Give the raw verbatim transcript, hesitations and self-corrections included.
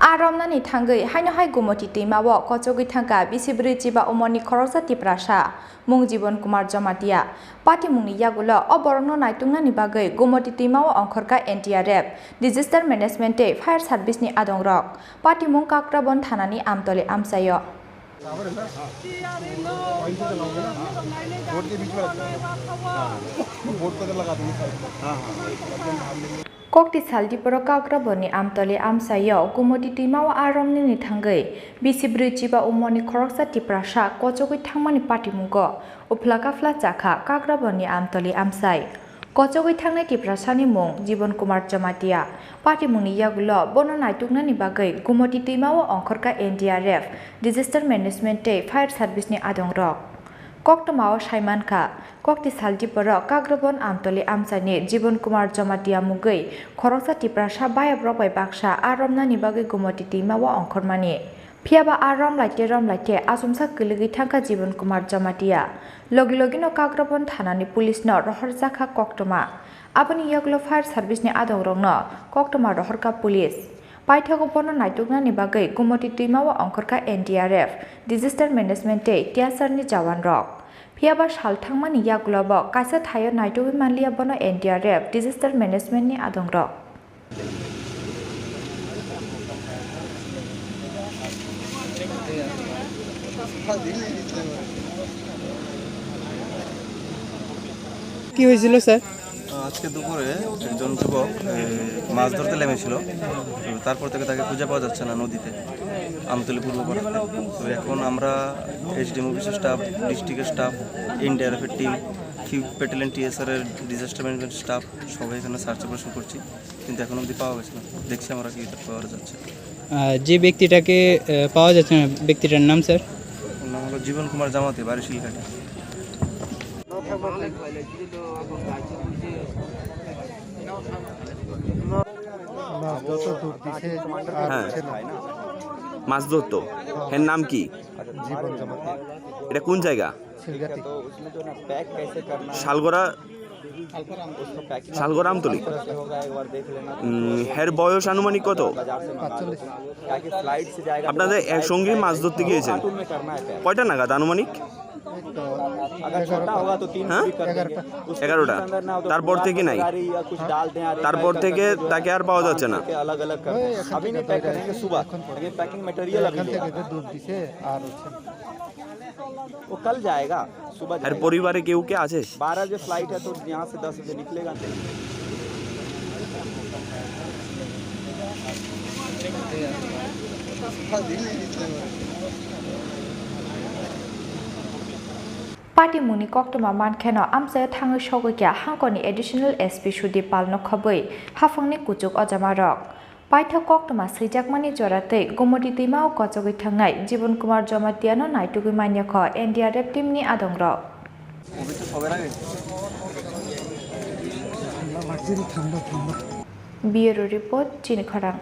A romnani thangwi haino hai Gumoti twima o kochogwi thangkha bisi bwrwi chiba umorni khoroksa Tiprasa mung Jibon Kumar Jamatia. Patimungni yagulo o borokno naituknani bagwi Gumoti twima o ongkhorkha N D R F, Disaster Management tei Fire Service ni adongrok. Patimung Kakrabon thanani Amtoli amchaio. Board के बीच में रखो। हाँ, बोर्ड को तो लगा दो, ये साइड में। हाँ, हाँ। Kokti saldiporo Kakraboni Amtoli amchaio Gumoti twima o a romnani thangwi bisi bwrwi chiba umorni khoroksa Tiprasa kochogwi thangmani patimungo uphla kaphla chakha Kakraboni Amtoli amchai. Kochogwi thangnai Tiprasani mung Jibon Kumar Jamatia. Patimungni yagulo bono naituknani bagwi Gumoti twima o ongkhorkha N D R F, Disaster Management tei Fire Service ni adongrok. Koktwmao saimankha, kokti saldiporo Kakrabon Amtoli amchaini Jibon Kumar Jamatia mungwi khoroksa Tiprasa bayabrok bai baksa a romnani bagwi Gumoti twima o ongkhormani. Phiyaba a romlaite romlaite achomsa kwlwgwi thangkha Jibon Kumar Jamatia. Logi logino Kakrabon thanani police no rohorjakha koktwma. Aboni yagulo Fire Service ni adongrokno koktwma rohorkha police. Paithago bono naituknani bagwi Gumoti twima o ongkhorkha N D R F, Disaster Management tei Tiasar ni jawan rok. Phiyaba sal thangmani yagulo bo kaisa thaio naitugwi manliya bono N D R F, Disaster Management ni adongrok. কি হয়েছিল স্যার? আজকে দুপুরে একজন যুবক, এ, মাছ ধরতে নেমেছিল। তো তারপর থেকে তাকে খুঁজে পাওয়া যাচ্ছে না নদীতে, আমতলী পূর্ব পাড়াতে। তো এখন আমরা এসডিএম অফিসের স্টাফ, ডিস্ট্রিক্টের স্টাফ, এনডিআরএফের টিম, ফিফথ ব্যাটালিয়ন টিএসআর এর ডিজাস্টার ম্যানেজমেন্ট স্টাফ সবাই এখানে সার্চ অপারেশন করছি, কিন্তু এখন অবধি পাওয়া গেছে না। দেখছি আমরা কি পাওয়া যাচ্ছে। আহ, যে ব্যক্তিটাকে, আহ, পাওয়া যাচ্ছে না, ব্যক্তিটার নাম, স্যার? ওর নাম হলো জীবন কুমার জামাতি, বাড়ি শিলঘাটে। মাছ ধরতে ডুব দিছে, আর হ্যাঁ। হচ্ছে না। মাছ ধরতো। এর নাম কি? জীবন জমাতে। এটা কোন জায়গা? সিলগাতি। শালগড়া, শালগড়া আমতলি। উম, এর বয়স আনুমানিক কত? পাঁচচল্লিশ। আপনাদের একসঙ্গেই মাছ ধরতে গিয়েছেন? কয়টা নাগাদ আনুমানিক? এই তো এগারোটা। হ্যাঁ? এগারোটা। তারপর থেকে নাই? তারপর থেকে তাকে আর পাওয়া যাচ্ছে না? ওই এখান থেকে বাইরে আসছে। এখন থেকে। এখান থেকে যে ডুব দিছে, আর হচ্ছে না। वो कल जाएगा, सुबह আর जाएगा। পরিবারে কেউ কে আছে? बारह बजे फ्लाइट है, तो यहाँ से दस बजे निकलेगा। Patimungni koktwma mankheno amchaio thangwi sogwi kha Hangkoni Additional S P Sudip Palno khobwi haphangni kuchuk ojamarok. Paithak koktwma swijakmani jora tei Gumoti twima o kochogwi thangnai Jibon Kumar Jamatiano naitugwi manya kho N D R F team ni adongrok. Bureau report, Chini Khorang.